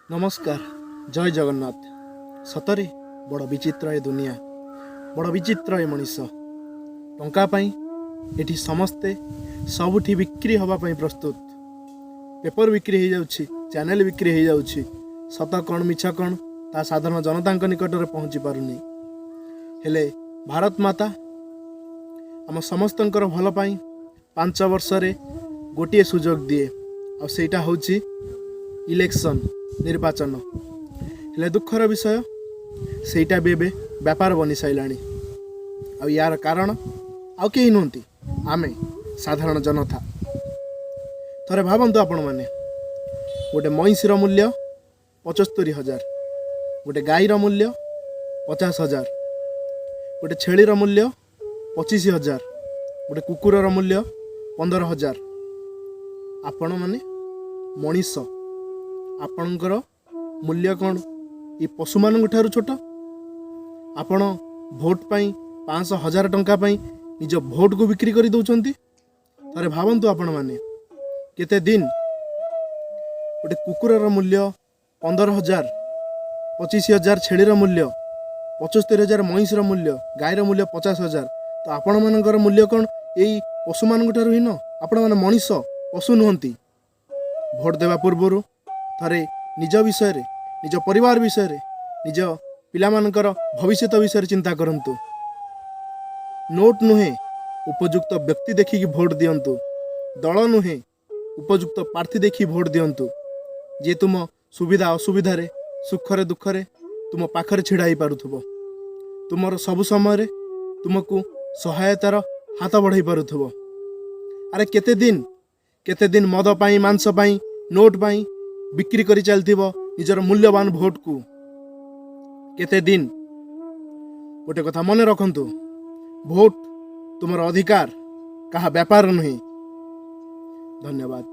ନମସ୍କାର, ଜୟ ଜଗନ୍ନାଥ। ସତରେ ବଡ଼ ବିଚିତ୍ର ଏ ଦୁନିଆ, ବଡ଼ ବିଚିତ୍ର ଏ ମଣିଷ। ଟଙ୍କା ପାଇଁ ଏଠି ସମସ୍ତେ ସବୁଠି ବିକ୍ରି ହେବା ପାଇଁ ପ୍ରସ୍ତୁତ। ପେପର ବିକ୍ରି ହେଇଯାଉଛି, ଚ୍ୟାନେଲ ବିକ୍ରି ହେଇଯାଉଛି। ସତ କ'ଣ, ମିଛ କ'ଣ, ତାହା ସାଧାରଣ ଜନତାଙ୍କ ନିକଟରେ ପହଞ୍ଚି ପାରୁନି। ହେଲେ ଭାରତ ମାତା ଆମ ସମସ୍ତଙ୍କର ଭଲ ପାଇଁ 5 ବର୍ଷରେ ଗୋଟିଏ ସୁଯୋଗ ଦିଏ, ଆଉ ସେଇଟା ହେଉଛି ଇଲେକ୍ସନ୍, ନିର୍ବାଚନ। ହେଲେ ଦୁଃଖର ବିଷୟ, ସେଇଟା ବି ଏବେ ବେପାର ବନି ସାରିଲାଣି। ଆଉ ୟାର କାରଣ ଆଉ କେହି ନୁହନ୍ତି, ଆମେ ସାଧାରଣ ଜନତା। ଥରେ ଭାବନ୍ତୁ ଆପଣମାନେ, ଗୋଟେ ମଇଁଷିର ମୂଲ୍ୟ 75,000, ଗୋଟେ ଗାଈର ମୂଲ୍ୟ 50,000, ଗୋଟେ ଛେଳିର ମୂଲ୍ୟ 25,000, ଗୋଟେ କୁକୁରର ମୂଲ୍ୟ 15,000। ଆପଣମାନେ ମଣିଷ, ଆପଣଙ୍କର ମୂଲ୍ୟ କ'ଣ ଏ ପଶୁମାନଙ୍କ ଠାରୁ ଛୋଟ? ଆପଣ ଭୋଟ ପାଇଁ 500 ହଜାର ଟଙ୍କା ପାଇଁ ନିଜ ଭୋଟକୁ ବିକ୍ରି କରି ଦେଉଛନ୍ତି। ଥରେ ଭାବନ୍ତୁ ଆପଣମାନେ, କେତେ ଦିନ ଗୋଟେ କୁକୁରର ମୂଲ୍ୟ 15,000, 25,000 ଛେଳିର ମୂଲ୍ୟ, 75,000 ମଇଁଷିର ମୂଲ୍ୟ, ଗାଈର ମୂଲ୍ୟ 50,000, ତ ଆପଣମାନଙ୍କର ମୂଲ୍ୟ କ'ଣ ଏଇ ପଶୁମାନଙ୍କ ଠାରୁ ହୀନ? ଆପଣମାନେ ମଣିଷ, ପଶୁ ନୁହନ୍ତି। ଭୋଟ ଦେବା ପୂର୍ବରୁ ଥରେ ନିଜ ବିଷୟରେ, ନିଜ ପରିବାର ବିଷୟରେ, ନିଜ ପିଲାମାନଙ୍କର ଭବିଷ୍ୟତ ବିଷୟରେ ଚିନ୍ତା କରନ୍ତୁ। ନୋଟ ନୁହେଁ, ଉପଯୁକ୍ତ ବ୍ୟକ୍ତି ଦେଖିକି ଭୋଟ ଦିଅନ୍ତୁ। ଦଳ ନୁହେଁ, ଉପଯୁକ୍ତ ପ୍ରାର୍ଥୀ ଦେଖି ଭୋଟ ଦିଅନ୍ତୁ, ଯିଏ ତୁମ ସୁବିଧା ଅସୁବିଧାରେ, ସୁଖରେ ଦୁଃଖରେ ତୁମ ପାଖରେ ଛିଡ଼ା ହେଇପାରୁଥିବ, ତୁମର ସବୁ ସମୟରେ ତୁମକୁ ସହାୟତାର ହାତ ବଢ଼ାଇ ପାରୁଥିବ। ଆରେ, କେତେ ଦିନ, କେତେ ଦିନ ମଦ ପାଇଁ, ମାଂସ ପାଇଁ, ନୋଟ ପାଇଁ ବିକ୍ରି କରି ଚାଲିଥିବ ନିଜର ମୂଲ୍ୟବାନ ଭୋଟକୁ? କେତେ ଦିନ? ଗୋଟେ କଥା ମନେ ରଖନ୍ତୁ, ଭୋଟ ତୁମର ଅଧିକାର, କାହା ବ୍ୟାପାର ନୁହେଁ। ଧନ୍ୟବାଦ।